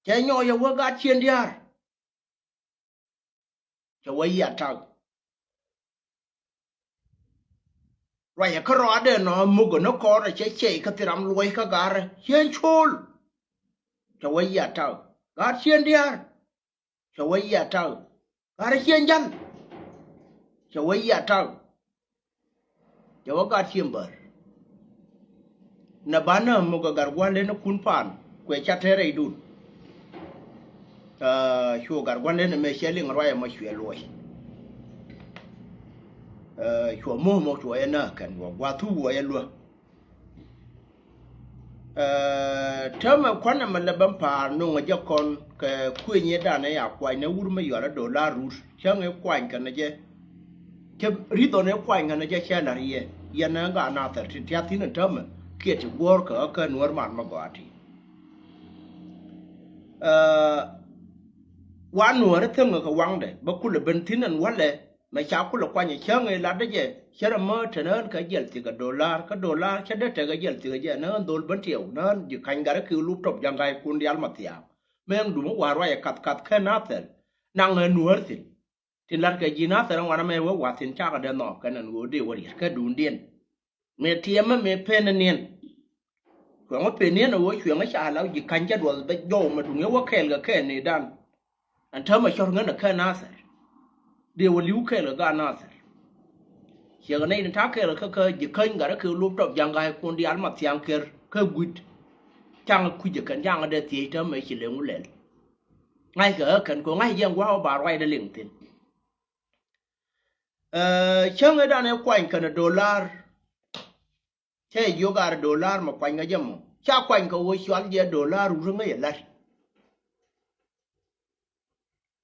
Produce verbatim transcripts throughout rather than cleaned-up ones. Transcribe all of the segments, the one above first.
Cɛ nyɔk yɛ wä gaat cien dia̱a̱r. Cɛ wä yiatak. Ruacɛ kä rɔadɛ nɔ muk ni kɔr cɛ cɛy kä thi ram luɔy kä garɛ cien col. Cɛ wä yiatak. Gaat cien dia̱a̱r. Cɛ wä yiatak. Gaat cien jal. Cɛ wä yiatak. Cɛ wä gat ciem bär. Nɛ banä muk ɛ gat gua̱n len kun pan kuɛ ca te rɛydun. Cuɔ gat gua̱n len mɛ cɛ liŋ ruac ɛmɔ cuɛ luɔc. Cuɔ mo̱o̱ mɔ cuɔ yɛ nä kɛn wä gua̱thu wä yɛ luä. Täämɛ kuanɛ mɛ lɛ bä pa̱a̱r no̱ŋ jɛ kɔn kɛ kuenyɛ danɛ ya kuany nɛ wur mɛ yɔal ɛ dolar rut cäŋ ɛ kuany kɛnɛ jɛ. Cɛ ri̱th ɔn ɛ kuany kɛnɛ jɛ cɛ la̱r yɛ yɛn ɛ gaa nathɛr ti tiath thi̱n ɛ täämɛ kiɛ ti guɔ̱ɔ̱r kɛ ɣä kä nuäär man mɛ gɔaa ti. Wa nuäärä thiäŋ kɛ waŋdɛ bä kulɛ ben thi̱n ɛn walɛ. Mɛ ca kulɛ kuany cäŋ ëë latdä jɛ cärɛ mä tɛn ɣän kɛ jiɛl thikä dolar kä dolar cä dee tekɛ jiɛl thikä jɛ nä ɣän dhol ben tiɛw nä ɣän ji̱ kany gat rɛ ki̱ lup tɔp ja̱ŋ ga̱ykun diaal ma thia̱a̱ŋ. Mɛ ɣän duŋ wä wa̱a̱ ruacɛ kath kath kä nathɛr. Naŋ ɛ nuäär thi̱n tin la̱tkɛ ji̱ nathɛr ɛŋuan ɛmɛ wä wa̱a̱ thi̱n cakɛ dee nhɔɔk kɛn ɛn ɣöö dee wä riet kä duundiɛn. Mëë tiɛmä mëë pen niɛn. Cuɛŋä pen niɛn a ɣöö cuɛŋä ca la ji̱ ka̱ny cä duɔth bɛ jɔw mɛ duŋ ɛ wä kɛɛl kɛ kɛɛl ni dan. Ɛn täämɛ cɔr ŋän ɛ kɛ nathɛr. Dee wä li̱w kɛɛl kɛ gaat nathɛr. Ciɛkɛ nɛy ni ta̱a̱ kɛɛl kɛ kä ji̱ käny gat rɛ kɛ lop tɔp ja̱ŋ ga̱ykun diaal ma thia̱ŋ ker kä gui̱t. Caŋ kui̱cä kɛn ja̱ŋ dee thiec täämɛ ci leŋ wä lɛl. Ŋa̱ckɛ ɣä kɛn kɛ ŋa̱c jiɛn gua̱a̱k wä ba ruacdɛ liŋ thi̱n. Cäŋ ëëdan ëë kuany kɛnɛ dolar. Cä jiök ar dolar mɛ kuany kɛ jɛ mɔ ca kuany kɛ ɣöö cual jɛ dolar rut ŋäc ɛ la̱t.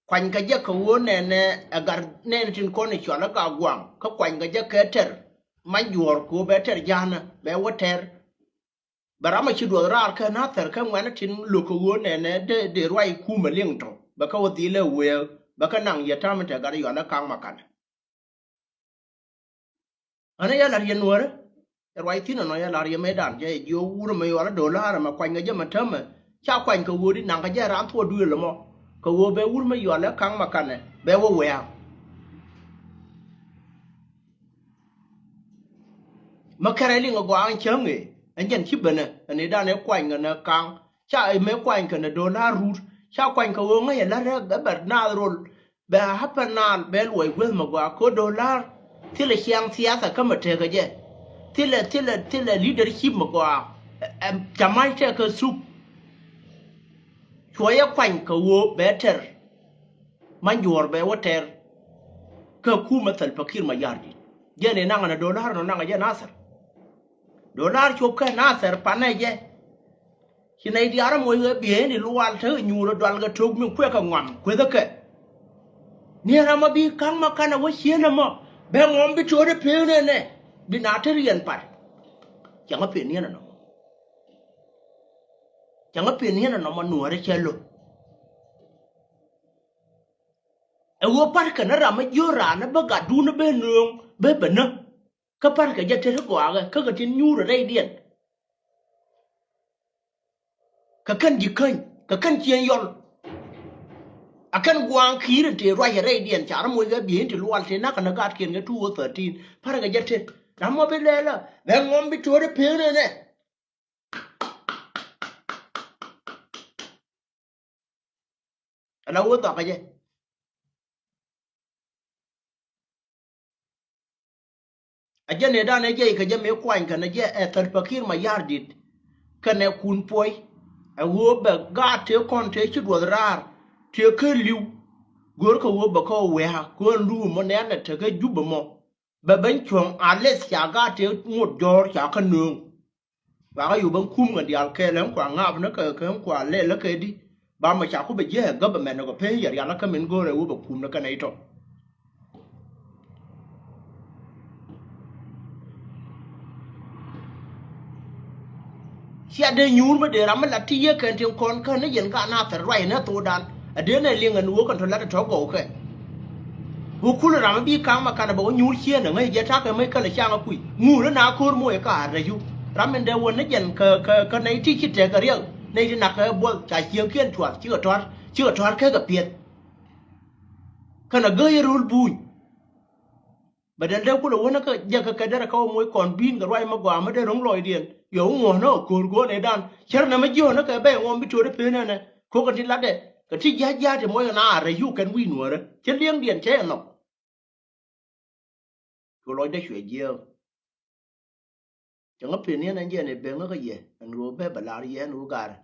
Kuany kɛ jɛ kɛ ɣöö nɛnɛ ɛ gat nɛn tin kɔn i̱ cual ɛ gak gua̱a̱ŋ kä kuany kɛ jɛ kɛ tɛr. Mac juɔ̱ɔ̱r kɛ ɣöö bɛ tɛr ja̱a̱nä bɛ wä tɛr. Bɛ ram a ci duɔth raar kä nathɛr kä ŋuɛ̈nä tin lo̱k kɛ ɣöö nɛnɛ dee dee ruac kumɛ liŋ tɔ bɛ kä wä dhilɛ wëë bɛ kä naŋ yɛ ta̱a̱m in te gat yɔalä ka̱ŋ ma kanɛ. Ɣän ɛ yɛ la̱r yɛ nuäärä. Ɛ ruac thi̱n ɛnɔ yɛ la̱r yɛ mëëdan jɛ jiö wurä mɛ yɔalä dolar ɛmɛ kuany kɛ jɛ mɛ täämɛ. Ca kuany kɛ ɣöö di naŋ kɛ jɛ raan thuɔɔk duëël ɛmɔ kɛ ɣöö bɛ wur mɛ yɔalä ka̱ŋ ma kanɛ bɛ wä wëë. Mä kɛrɛ liŋ ɛ gɔaa ɛn cäŋ ëë ɛn jɛn ci benɛ ɛn ëëdan ëë kuany kɛ nɛ ka̱ŋ. Ca ëë mëë kuany kɛ nɛ dolar rut ca kuany kɛ ɣöö ŋäc ɛ la̱t ɛ bɛ naath rol. Bɛ a hapɛ naal bɛ luɔc guäth mɛ gɔaa kä dolar. Thilɛ ciaŋ thiatha kä mɛ tekɛ jɛ. Thilɛ thilɛ thilɛ leadership mɛ gɔaa. Ca mac tɛk kä thuk. Cuɔ yɛ kuany kɛ ɣöö bɛ tɛr. Man juɔ̱ɔ̱r bɛ wä tɛr. Kä kumɛ Salva Kiir Mayardit jɛn ëë naŋ ɛn ɛ dolar nɔ naŋ ɛ jɛ nathɛr. Dolar cop kɛ nathɛr panɛ jɛ. Ci nɛy diaal ram moc ɣɛ bieyni lual te ɣä nyuur ɛ dual kɛ to̱k mi kuɛ kɛ ŋuam kuethä kɛ. Ni ram ma bi ka̱ŋ ma kanɛ wä cieen ɛmɔ bɛ ŋuam bi to̱o̱t ɛ peen ɛnɛ bi na te riɛn pat. Cɛ ŋä peen niɛn ɛnɔmɔ. Cɛ ŋä peen niɛn ɛnɔmɔ nuäärä cɛ lo̱k. Ɛ ɣöö pa̱rkɛ ni ram mi jiöör raan ni bä gatdun ni bä nööŋ bä bä nä. Kä pa̱rkɛ jɛ tet i̱ gɔaakɛ kä kɛ tin nyuur rɛydiɛn. Kɛ kɛn ji̱ käny kɛ kɛn ciëŋ yɔl. A kɛn gua̱a̱ŋ ki̱i̱r in tëë ruac rɛydiɛn ca ram moc kɛ biey in ti lual tëë na̱k kɛ ni gaatkiɛn kɛ two thousand thirteen pa̱rkɛ jɛ tet. Ram mɔ bi lɛɛlä bɛ ŋɔm bi to̱o̱r i̱ peen ɛnɛ. Ala wä dhɔakä jɛ. A jɛ nɛy dan ɛ jɛ ikä jɛ mëë kuany kɛnɛ jɛ ɛ Salva Kiir Mayardit kɛnɛ Kun Puɔy. Ɛ ɣöö bɛ gaat tëë kɔn tëë ci duɔth raar tëë kä li̱w. Görkɛ ɣöö bɛ kä wɛ̈ɛ̈ kään luum mɔ nɛɛnɛ tekä Jubɛ mɔ. Bɛ ben cuɔ̱ŋ a leth ca gaat tëë ŋot jɔ̱ɔ̱r ca kä nööŋ. Ba kä yop ɛn kum kɛ diaal kɛɛl ɛn kua ŋaap ni kɛ kɛ ɛn kua lɛl ɛ kɛ di. Ba mɛ ca ku bɛ jiɛ ɛ gäbɛ mɛn ɛ kɛ peny yɛ rial ɛ kä min go̱o̱rɛ wop ɛ kum ni kɛn ɛ itɔ. Cia dee nyuur mi dee ram mi lat ti yiëë kɛn tin kɔn kän ni yɛn ka na thɛr ruac ni thokdan. A dee nɛ liŋ ɛn wok kɛn tɔ lat tɔ gɔw kɛ. Wok kul ram bi kaŋ ma kanɛ bɛ wä nyuur cieen ɛ ŋäc jɛ takɛ mec kälɛ caŋ ɛ kui̱ ŋuul ɛ na ko̱r moc ɛ ka ar rɛcu. Ram min dee wä ni jɛn kä kä kä nɛy ti ci tɛk ɛ riɛk. Nɛy ti nak kɛ buɔth ca cieŋkiɛn cuath cikɛ tɔ̱a̱r, cikɛ tɔ̱a̱r kɛ kɛ piɛth. Kɛnɛ gäc röl buny. Bɛ dɛl dee kulɛ wänä kä jɛ kɛ kɛ derɛ kä wä moc kɔn bi̱i̱n kɛ ruac mi gɔaa mi dee ro̱ŋ lɔcdiɛn. Yɛ wä ŋuɔ̱nä ɔ ko̱r go̱o̱r nɛ dan. Cär nɛ mi jiɔ̱ɔ̱nä kɛ bɛy ŋuɔ̱m bi tiöödä peen ɛnɛ. Ko̱kɛ ti latdɛ kɛ ti jia̱a̱c jia̱a̱t ti moc kɛ na a rɛy yuk kɛn wi̱i̱ nuäärä. Cä li̱eŋdiɛn cä yɛ nhɔk. Cu lɔcdä cuɛ jiääk. Cɛ ŋä pen yɛn ɛn jɛ ni ben ŋä kä yɛ ɛn ɣöö bɛ bɛ lar yɛ ɛn ɣöö garɛ.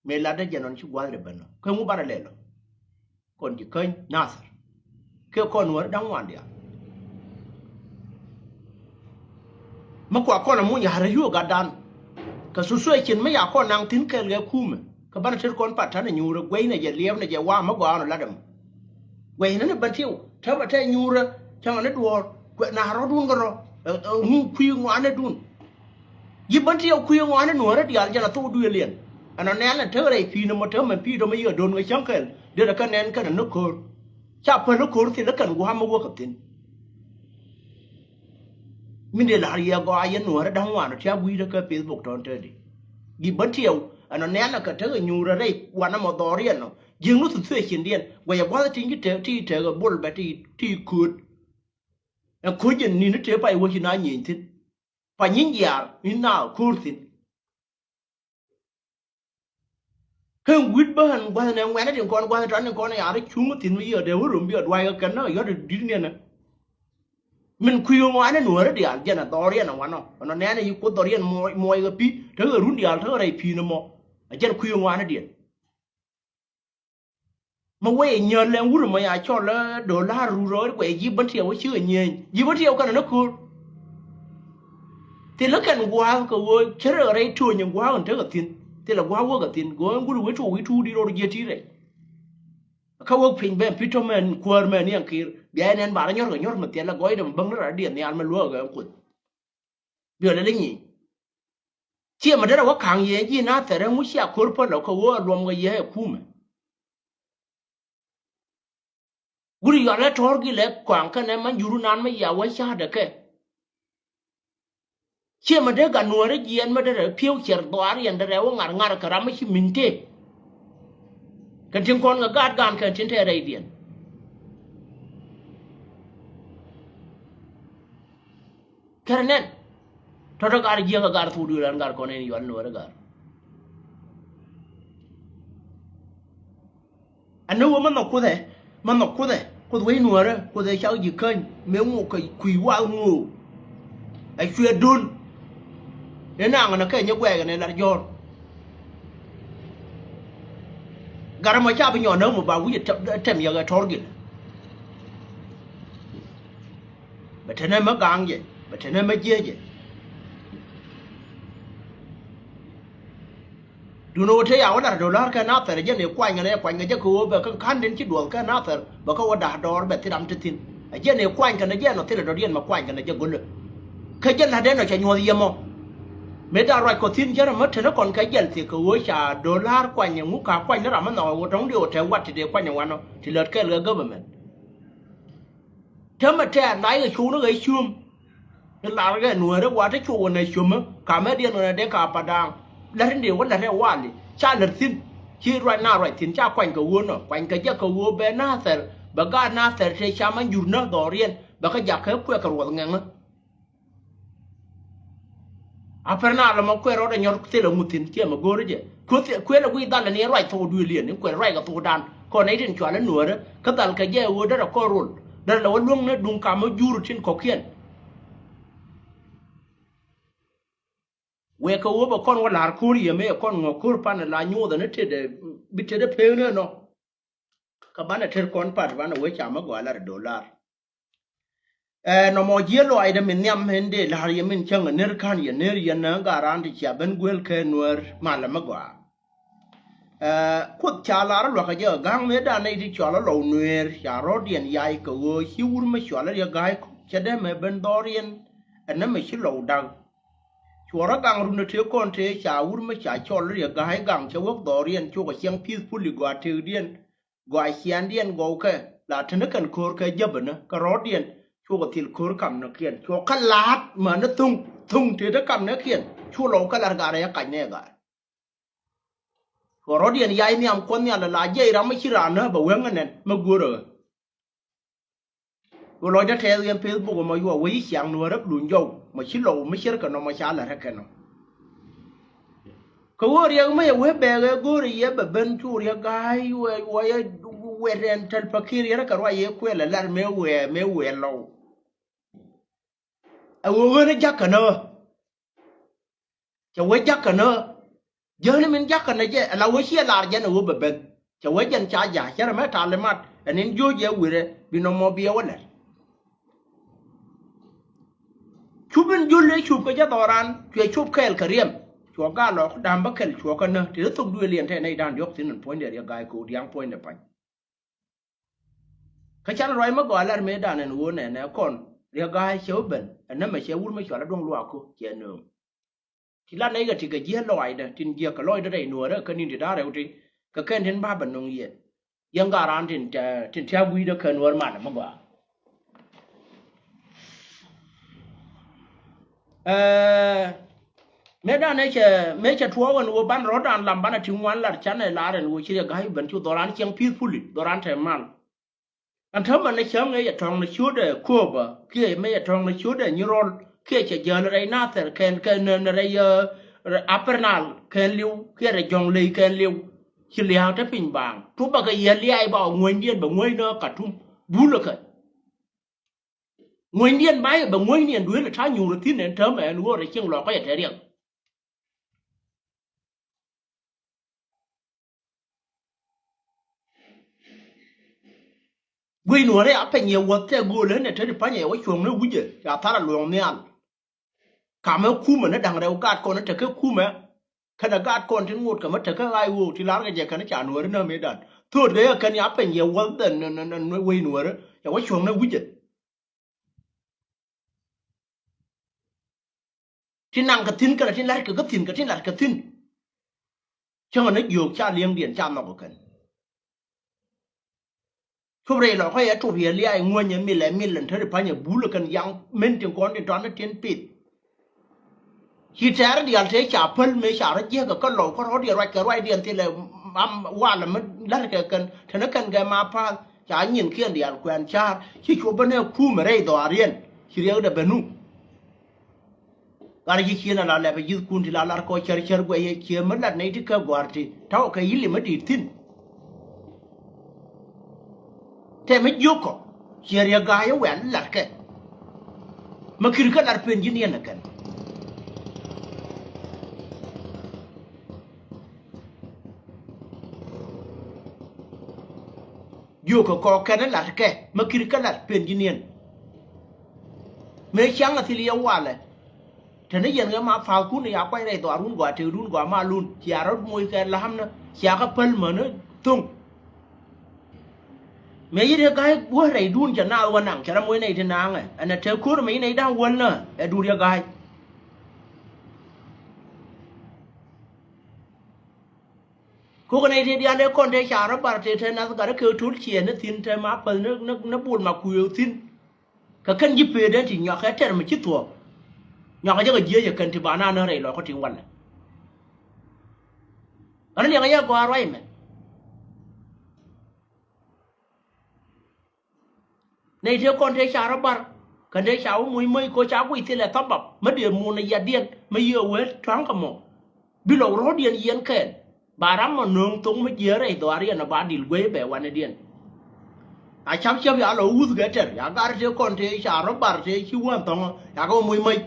Mëë latdä jɛ nɔn ci gua̱th rɛ ben ɔ kɛ ŋu barɛ lɛl ɔ. Kɔn ji̱ käny Nathir kɛ kɔn nuäär da̱ŋ wan diaal. Mi kua kɔn amuny ya̱r rɛ yio̱o̱ gatdan. Kɛ situation mi ya kɔn naŋ thi̱n kɛɛl kɛ kumɛ kɛ banɛ tet kɔn pat ta̱nɛ nyuurɛ guɛynɛ jɛ liɛpnɛ jɛ wa̱a̱ mi gɔaa nɔ lat ɛmɔ. Guɛcnä ni bän tiw täämɛ tɛ nyuurä cäŋɛ ni duɔ̱ɔ̱r. Kuɛ na rɔ̱dun kɛ rɔ ɛ, ɛ, ŋu kui̱ ŋɔaanädun. Ji̱ bän tiw kui̱ ŋɔaanä nuäärä diaal jɛn a thok duëëliɛn. Ɛn ɔ nɛɛl ɛn tek rɛy pi̱i̱n ɛmɔ täämɛ pi̱i̱ dɔ̱mɛ yiëë do̱n kɛ cäŋ kɛl. Derɛ kɛ nɛn kɛn ɛ ni ko̱r. Ca päl ni ko̱r thilä kɛn gua̱a̱m mi wäk kɛ thi̱n. Min dee la̱r yɛ gɔaa yɛn nuäärä da̱ŋ wan ɔ tiak gui̱i̱rä kä Facebook tɔ̱n täädi. Ji̱ bän tiw ɛn ɔ nɛɛl ɛn kɛ tek ɛ nyuurä rɛy wanɛ mɔ dhɔriɛn ɔ. Ji̱ ŋuth thuecindiɛn guɛcɛ gua̱th ti ji̱ tëk ti tëk ɛ bol bɛ ti ti kööt. Ɛ ko̱c jɛ ni̱n tëë pay wä ci na nyieny thi̱n. Pa nyieny jiaar in na ko̱r thi̱n. Kä wi̱t bä ɛn gua̱th nɛ ŋuɛ̈nä tin kɔn gua̱th tɔn tin kɔn yaar cuŋ thi̱n mi yiëë dee wä rom bi ɛ dua̱c kɛ kɛn na yɔt di̱t niɛnɛ. Min kui̱ ŋɔaanɛ nuäärä diaal jɛn ɛ dhɔriɛn ɛ wanɔ ɛnɔ nɛɛnɛ yi kuoth dhɔriɛn muɔc muɔc kɛ pi̱ tekɛ run diaal tekɛ rɛy pi̱i̱n ɛmɔ. Ɛ jɛn kui̱ ŋɔaanɛ diɛn. Ma wee nyäl ɛn wurɛ ma ya cɔl ɛ do̱la̱r rurɔ wee ji̱ bän tiɛw wä cikɛ nyieny ji̱ bän tiɛw kɛn ni ko̱r. Thilɛ kɛn gua̱a̱k kɛ ɣöö cärɛ rɛy tuɔ̱ny in gua̱a̱k in tekɛ thi̱n. Thilɛ gua̱a̱k wäkɛ thi̱n go̱o̱k ɛn wurɛ wee tuɔɔk wi̱i̱ tuut i̱ rɔɔd jiɛ ti̱i̱ rɛy. Kä wäk piny ben pi̱t tɔ̱ mɛn kuäär mɛn yɛn ki̱i̱r bia yɛn ɛn ba rɔ nyɔ̱rkɛ nyɔ̱r mi thiɛl ɛ gɔɔydɛ mi bäŋ ni rat diɛn nhial mi luäk ɛ kɛn kuoth. Biɔlɛ lɛ nyic. Ciɛ mi derɛ wä ka̱ŋ yɛ ji̱ na thɛrɛ ŋu cia ko̱r päl ɔ kɛ ɣöö a luɔm kɛ yɛ ɛ kumɛ. Wuri yɔalɛ tɔ̱r gilɛ kɔaŋ kɛnɛ ma juru nan mi ya wä ca̱a̱dɛ kɛ. Ciɛ mi dee gat nuäärä jiɛɛn mi derɛ pi̱ew cɛr dhɔaar yɛn derɛ wä ŋa̱r ŋa̱r kɛ ram mi ci mi̱n tëë. Kɛn tin kɔn kɛ gaat gan kɛn tin tɛɛr rɛydiɛn. Kɛrɛ nɛn tɔ̱tɔ̱ gar jiäk ɛ gar thuk duëël an gar kɔn in yual nuäärä gar. Ɛn ni wä ma nhɔk kuothɛ ma nhɔk kuothɛ kuoth wec nuäärä kuothɛ cak ji̱ käny mëë ŋok kɛ kui̱ wath ŋook. Ɛ cuɛ dun. Ni naŋ ɛn kɛ nyɛ guɛɛk ɛn ɛ lat jɔ̱ɔ̱r. Gat ɛmɔ ca bi nyɔn näk mɔ ba wi̱c ɛ tɛm yɛ ɣɛ tɔ̱r gil. Bɛ te nɛmɛ gaŋ jɛ bɛ te nɛmɛ jiee jɛ. Duundɛ ɣöö te ya wä lar do̱la̱r kɛ Nathɛr jɛn ëë kuany kɛn ɛ kuany kɛ jɛ kɛ ɣöö bɛ kä ka̱n den ci duɔth kɛ Nathɛr bɛ kä wä da̱a̱ dɔɔr bɛ thil ram te thi̱n. Ɛ jɛn ëë kuany kɛn ɛ jɛn ɔ thilɛ dɔ̱diɛn mɛ kuany kɛn ɛ jɛ go̱lä. Kɛ jɛn la̱tdɛn ɔ cɛ nyuɔ̱th yɛ mɔ. Mëë da̱a̱ ruac kɔ thi̱n cärɛ mä tenä kɔn kɛ jɛl thiek kɛ ɣöö ca do̱la̱r kuany ɛŋu ka kuany ni ram mi nhɔk ɛ ɣöö tɔ̱ŋ diɛ ɣöö te wat ti dee kuany ɛ wanɔ ti lät kɛɛl kɛ government. Tämɛ tɛ̈r la yɛ cuŋni ɣɛ cuŋ. Ni lar ɣɛ nuäärä wa te cuŋ wä nɛ cuŋä kamɛ diɛn wä nɛ dee ka pa da̱a̱ŋ. Lät in dee wä lät ɛ wali ca lät thi̱n. Ci ruac na ruac thi̱n ca kuany kɛ ɣöö nɔ kuany kɛ jɛ kɛ ɣöö bɛ Nathɛr bɛ gaat Nathɛr te ca ma jur nä dhɔriɛn bɛ kä jak kɛ kuɛ kɛ ruɔth ŋɛŋä. A pɛr na lɔ ma kuɛ rɔɔdɛ nyɔr thilɛ ŋuthin ciɛ mɛ go̱o̱rä jɛ. Kuɛ lɛ guiy dhal ni ruac thok duëëliɛn in kuɛ ruac kɛ thokdan kɔn nɛy tin cual in nuäärä kä dhal kɛ jɛ ɣöö derɛ kɔn rol derɛ lɛ wä luäŋ ni duŋ kam mä jur tin kɔ̱kiɛn. Wek kɛ ɣöö bɛ kɔn wä la̱r ko̱r yɛ mëë kɔn ŋɔ̱k ko̱r pan la nyuuthɛ ni tetdɛ bi tetdɛ pek ni ɛnɔ. Kä banɛ ter kɔn pat banɛ wee ca mä gɔaa lar dolar. Ɛ nɔmɔ jiɛ lɔaacdɛ min nhiam in dee la̱r yɛ min cäŋ ɛ ner ka̱n yɛ ner yɛn ɛ gat raan ti cia ben guel kɛ nuäär malɛ mä gɔaa. Ɛ kuoth ca lar luakä jɛ ɛ ga̱ŋ mëë dan nɛy ti cɔal ɛ lɔw nuëër ca rɔ̱diɛn yay kɛ ɣöö ci wur mä cɔal ɛ riɛ ga̱a̱c kɔk cɛ dee mɛ ben dhɔriɛn. Ɛ nɛmɛ ci lɔw da̱k. Cuɔrä gaŋ run ɛ tëë kɔn tëë ca wur mä ca cɔl riɛ ga̱a̱c gaŋ cɛ wäk dhɔriɛn cukɛ ciɛŋ peacefully gɔaa tëëkdiɛn. Gɔaa ciandiɛn gɔwkɛ la teni kɛn ko̱r kɛ jäpänä kɛ rɔ̱diɛn. Cukɛ thil ko̱r kamnäkiɛn cuɔkä la̱a̱t mänä tho̱ŋ tho̱ŋ tëë te kamnäkiɛn cu lɔw kɛ lar garɛ yɛ kac nɛ gar. Kɛ rɔ̱diɛn ya̱c nhiam Kuɔth Nhial la jiɛc ram mi ci raan nä bɛ weŋ ɛ nɛn mi go̱o̱rä ɣä. Wä lɔcdä tɛɛth yɛn Facebook mɔ yuɔ wä yi ciaŋ nuɔ̱ɔ̱rä luny jɔw mɔ ci lɔw mi cierkɛ nɔ mɔ ca la̱rä kɛ nɔ. Kɛ ɣöö riɛk mi yɛ wee bɛɛk ɛ go̱o̱rä yɛ bɛ ben cu riɛk ga̱a̱c wɛ wä yɛ wɛt ɛn täl pakir yɛrɛ kɛ ruac yɛ kuɛl ɛ lar mëë wɛɛ mëë wɛɛ lɔw. Ɛ ɣöö ɣän ɛ ja̱k känä ɣä. Cɛ wee ja̱k känä ɣä. Jäni min ja̱k känä jɛ ɛ la wee ciɛ lar jɛn ɛ ɣöö bɛ ben. Cɛ wee jɛn ca ja̱k cɛ rɛ mɛ talimat ɛ nin jo̱o̱c ɛ wi̱rɛ bi nɔmɔ biɛ wä lɛr. Cup in jol ëë cup kɛ jɛ dhɔran cuɛ cup kɛɛl kɛ riɛm. Cuɔ gaa lɔk da̱a̱m bä kɛl cuɔ kä nä ti rɛ thok duëël yɛn tɛ nɛy da̱a̱n diɔ̱k thi̱n in puɔ̱nydɛ riɛ ga̱a̱c ko̱o̱k dia̱a̱ŋ puɔ̱nydɛ pa̱ny. Kä canɛ ruac mä gɔaa lɛr mëëdan ɛn ɣöö nɛnɛ kɔn riɛ ga̱a̱c cɛ wä ben ɛn nä mɛ cɛ wur mä cual aduɔ̱ŋ luaak kä cɛ nööŋ. Ti la nɛy kɛ ti kɛ jiɛ lɔaacdä tin jiɛ kɛ lɔcdä rɛy nuɔ̱ɔ̱rä kä ni̱n ti da̱a̱ rɛw ti kɛ kɛn tin ba bɛ nöŋ yɛn. Yɛn gaat raan tin tin tia̱a̱ gui̱i̱dä kɛ nuɔ̱ɔ̱r malɛ mi gɔaa. Mëë dan ëë cɛ mëë cɛ tuɔɔk ɛn ɣöö ban rɔ̱dan lam banɛ ti ŋuan lat canɛ lar ɛn ɣöö ci riɛ ga̱a̱c ben cu dhɔran cieŋ peacefully dhɔran te mal. Ɛn täämɛ ni cäŋ ëë yɛ tɔ̱ŋ ni ciötdɛ Kööbä kiɛ mëë yɛ tɔ̱ŋ ni ciötdɛ Nyirɔl kiɛ cɛ jäl rɛy Nathɛr kɛn kɛn ni rɛy Apernal kɛn li̱w kiɛ rɛy Jɔ̱ŋley kɛn li̱w. Ci lia̱a̱k te piny baaŋ tupɛ kɛ yɛ lia̱a̱ i̱ ba ŋuänydiɛn bɛ ŋuäny ni Katum bulä kɛ. Ŋuänydiɛn ba yɛ bɛ ŋuänydiɛn duëël ɛ ta̱a̱ nyuur ɛ thi̱n ɛn täämɛ ɛn ɣöö rɛy cieŋ lɔkä yɛ te riɛk. Guic nuɔ̱ɔ̱rɛ a peny yɛ wäth tɛ gööl ɣän ɛ te ti pa̱nyɛ yɛ wä cuɔ̱ŋni wi̱cɛ ca thar a luɔ̱ŋ nhial. Kamɛ kumɛ ni da̱ŋ rɛw gaat kɔn ni tekɛ kumɛ. Kɛnɛ gaat kɔn tin ŋot kɛ mi tekɛ ɣaac ɣöö ti la̱rkɛ jɛ kɛn ca nuɔ̱ɔ̱ri näämëëdan. Tho̱o̱t kɛ yɛ kɛn ya peny yɛ wäth ɛn wec nuɔ̱ɔ̱rɛ yɛ wä cuɔ̱ŋni wi̱cɛ. Tin naŋ kɛ thi̱n kɛnɛ tin la̱t kɛ kä thi̱n kɛ tin la̱t kɛ thi̱n. Cäŋɛ ni jiök ca li̱eŋdiɛn ca nhɔk kɛ kɛn. Cup rɛy lɔkä yɛ tup yɛ lia̱a̱ i̱ ŋuänyɛ milɛ milɛ te ti pa̱nyɛ bulä kɛn yaŋ min tin kɔn tin tɔ̱a̱n ni tin pith. Ci tɛɛr diaal tëë ca päl mëë ca rɔ jiäk kɛ kä lɔw kä rɔ̱diɛn ruac kɛ ruacdiɛn thilɛ. Am walɛ mi la̱t kɛ kɛn te ni kɛn gɛ ma pa̱a̱th ca nyinkiɛn diaal kuɛn ca̱a̱r ci cuɔp bä nɛ kumɛ rɛy dhɔaariɛn ci riɛkdɛ bɛ nu. Gat ci cieen ala lɛpɛ ji̱thkun ti la lar kɔ cär cär guɛy yɛ ciee mi lat nɛy ti kä gua̱a̱r ti ta̱wä kɛ yi̱li mi di̱i̱t thi̱n. Tɛmɛ jiök kɔ ciɛ riɛ ga̱a̱c ɛ wɛl latkɛ. Mä ki̱r kä lat pen ji̱n yɛn ɛ kɛn. Jiök kɛ kɔ kɛn ɛ latkɛ mä ki̱r kä lat pen ji̱n yɛn. Mëë ciaŋ a thil yɛ walɛ. Te ni yɛn ɣä ma pa̱a̱thkun ya kuac rɛy dhɔaarun gɔaa tëëkdun gɔaa malun cia rɔ̱t moc kɛ la̱a̱mnä cia kä päl mäni tho̱ŋ. Mëë yit ɛ ga̱a̱c guäth rɛydun cɛ naath wä naŋ cɛ rɔ moc nɛy ti naaŋɛ ɛn ɛ te ko̱r mëë yit nɛy da̱ŋ wäl nä ɛ dur yɛ ga̱a̱c. Kokɛ nɛy ti diaal ëë kɔn te ca rɔ bar te te nath gat ɛ kɛ to̱l ciɛ ni thi̱n te ma päth ni bul ma kuëë thi̱n. Kɛ kɛn ji̱ pëëdɛ ti nyɔakɛ tɛr mi ci thuɔ̱ɔ̱k. Nyɔakɛ jɛ kɛ jiäc ɛ kɛn ti ba naan ni rɛy lɔkä ti walɛ. Ɣän liɛŋɛ yɛ gɔaa ruac mɛ. Nɛy tëë kɔn tëë ca rɔ bar kɛn tëë ca wä muc mäc koc ca guic thilɛ thabap mä dee mun ɛ yatdiɛn mä yiëë wee tua̱ŋ kɛ mɔ. Bi lɔk rɔ̱diɛn yiɛn kɛɛl. Ba ram mɔ nööŋ thok mi jiääk rɛy dhɔaar yɛn ɔ ba dil guey bɛ wanɛdiɛn. A ca̱p cäp ya lɔ wuth kɛ tɛr ya gar tëë kɔn tëë ca rɔ bar tëë ci wään thɔ̱ŋä ya kɛ wä muc mäc.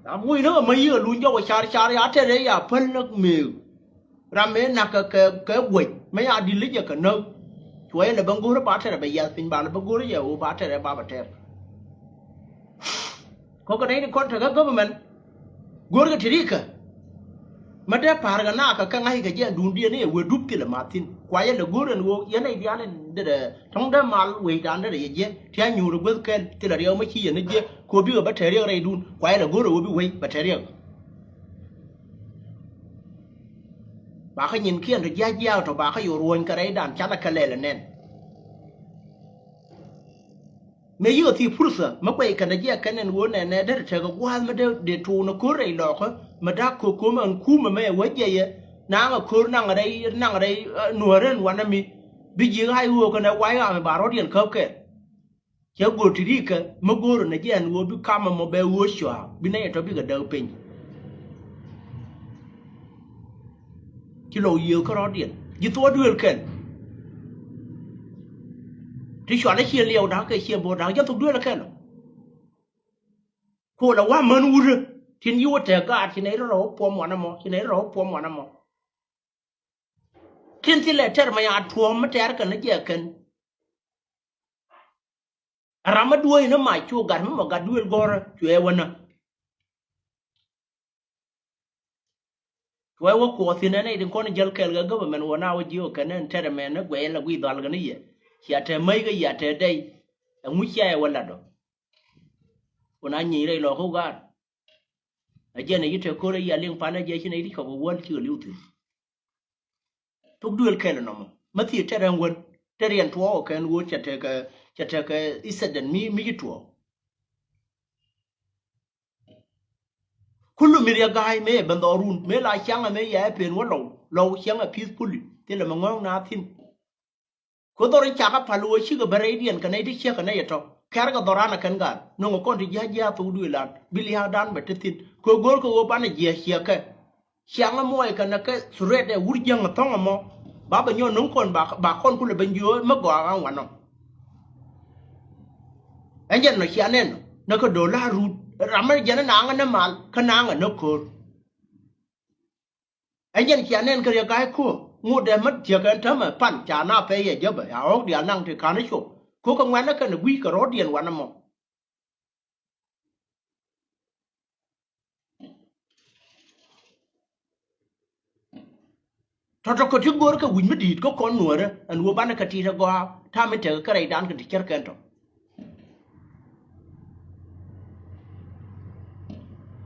Ya muc näk ɛ mäc yik ɛ luny jɔk ɛ car car ya tɛr ëë ya päl näk mëëk. Ram mëë nak kɛ kɛ kɛ guec mëë ya dil i̱ jɛ kɛ näk. Cuɔyɛ lɛ bä go̱rä ba tɛr ɛ bɛ yiath piny ba lɛ bä go̱rä jɛ ɣöö ba tɛr ɛ ba bɛ tɛr. Kɔkɛ nɛy ni kɔn tekä government. Go̱rkɛ ti rikä. Mä dee pa̱a̱r kɛ nakä kɛ ŋa̱ckɛ jiɛn duundiɛn i̱ ɛ wee dup thilɛ ma̱thi̱n kuayɛ lɛ go̱r ɛn ɣöö yɛn nɛy diaal in derɛ tɔ̱ŋ dee mal wecdan derɛ yɛ jiɛn tia̱ nyuur ɛ guäth kɛn thilɛ riɛw mä ci yɛn ni jiɛ ko̱ bikɛ bä tɛr riɛk rɛydun kuayɛ lɛ go̱r ɛ ɣöö bi wec bɛ tɛr riɛk. Bakä nyinkiɛn tɔ jia̱ jia̱a̱k tɔ bakä yo̱o̱r ruɔ̱ny kɛ rɛydan canɛ kɛ lɛl ɛ nɛn. Mëë yikɛ thii purtha mä kuɛy kɛn dee jiɛk kɛn ɛn ɣöö nɛnɛ dee tekɛ gua̱a̱th mä dee dee tuun ɛ ko̱r rɛy lɔɔkä mä da̱k ko̱k ko̱mɛ ɛn kuumɛ mä ɛ wä jiɛyɛ. Naŋ a ko̱r naŋ a rɛy, naŋ a rɛy, eh, nuɔ̱ɔ̱r ɛn wanɛ mi. Bi ji̱ ɣa̱c ɣöö kɛnɛ wa̱i̱ ɣa̱ mi ba rɔ̱diɛn käp kɛ. Cɛ go̱o̱r ti ri̱i̱kɛ mi go̱o̱r nɛ jɛ ɛn ɣöö bi kamɛ mɔ bɛ ɣöö cua̱a̱k bi nɛy ɛ tɔ̱ bikɛ däk piny. Ci lɔw yiëë kärɔ̱diɛn ji̱ thuɔ̱k duëël kɛn. Ti cualɛ ciɛ liɛw da̱k kɛ ciɛ bo̱o̱r da̱k jɛ thok duëël kɛn. Ko̱o̱l a wa̱a̱ män wurä tin yi wä tɛk gaat ci nɛy rɔ̱ rɔ̱ wä puɔm wanɛ mɔ, ci nɛy rɔ̱ rɔ̱ wä puɔm wanɛ mɔ. Tin thilɛ tɛr mɛ ya tuɔ̱ɔ̱m mi tɛɛr kɛn ni jɛ kɛn. Ram mi duɔ̱ɔ̱c ni mac cu gat mi mɔ gat duëël gɔ̱rä cuɛ wänä. Cuɛ wä kuɔth thi̱n ɛn ɛ tin kɔn jäl kɛl kɛ government wä na wä ji̱ wä kɛn ɛn tɛr mɛ ni guɛy la guiy dhɔal kɛn ni yɛ. Cia tɛ mäc kɛ yia tɛ dɛy. Ɛŋu cia ɛ wä lat ɔ. Wä na nyic rɛy lɔk kä gaat. Ɛ jɛn ɛ yi te ko̱r ɛ yi a liŋ pan ɛ jɛ ci nɛ yi ti cuɔp ɛ wäl cikɛ li̱w thi̱n. Thok duëël kɛl nɔmɔ. Mä thiec tɛr ɛn wän. Tɛr yɛn tuɔɔk ɛ kɛn ɣöö cɛ tekɛ, cɛ tekɛ incident mi, mi ci tuɔɔk. Kulu mi riɛ ga̱a̱c mëë ben dhɔrun mëë la ciaŋɛ mëë yɛ pen wä lɔw, lɔw ciaŋɛ peacefully. Thilɛ mɛ ŋɔ̱ɔ̱ŋ na thi̱n. Ku dhɔr in cakɛ pal ɣöö cikɛ bä rɛydiɛn kɛ nɛy ti ciek kɛ nɛy ɛ tɔ̱. Kɛ̈rkɛ dhɔran ɛ kɛn gaat nöŋɛ kɔn ti jia̱ jia̱ thok duëëlan bi lia̱a̱kdan bɛ te thi̱n. Kɛ go̱o̱r kɛ ɣöö banɛ jiɛc ciɛkɛ. Ciaŋ muɔc kɛ nɛ kɛ threat ɛ wur jiäŋ ɛ thɔ̱ŋ ɛmɔ. Ba bɛ nyɔk no̱ŋ kɔn ba, ba kɔn kulɛ ben jiöö mi gɔaa ɣän wanɔ. Ɛn jɛn nɔ cia nɛn nɔ nɛ kä do̱l la rut ram mi jɛn ɛ naŋ ɛ nɛ mal kä naŋ ɛ nɛ ko̱r. Ɛn jɛn cia nɛn kä riɛ ga̱a̱c ko̱r ŋot dɛ mi tiɛk ɛn täämɛ pan ca na pɛy ɛ jäpɛ ya ɣɔ̱k diaal naŋ ti ka̱n ɛ cop. Ko̱r kɛ ŋuɛ̈tnä kɛn ɛ gui̱c kɛ rɔ̱diɛn wanɛ mɔ. Tɔ̱tɔ̱ kɛ ti go̱o̱r kɛ wi̱c mi di̱i̱t kä kɔn nuäärä ɛn ɣöö banɛ kɛ ti̱i̱t ɛ gɔaa ta̱a̱ mi tekɛ kärɛcdan kɛ ti cär kɛn tɔ̱.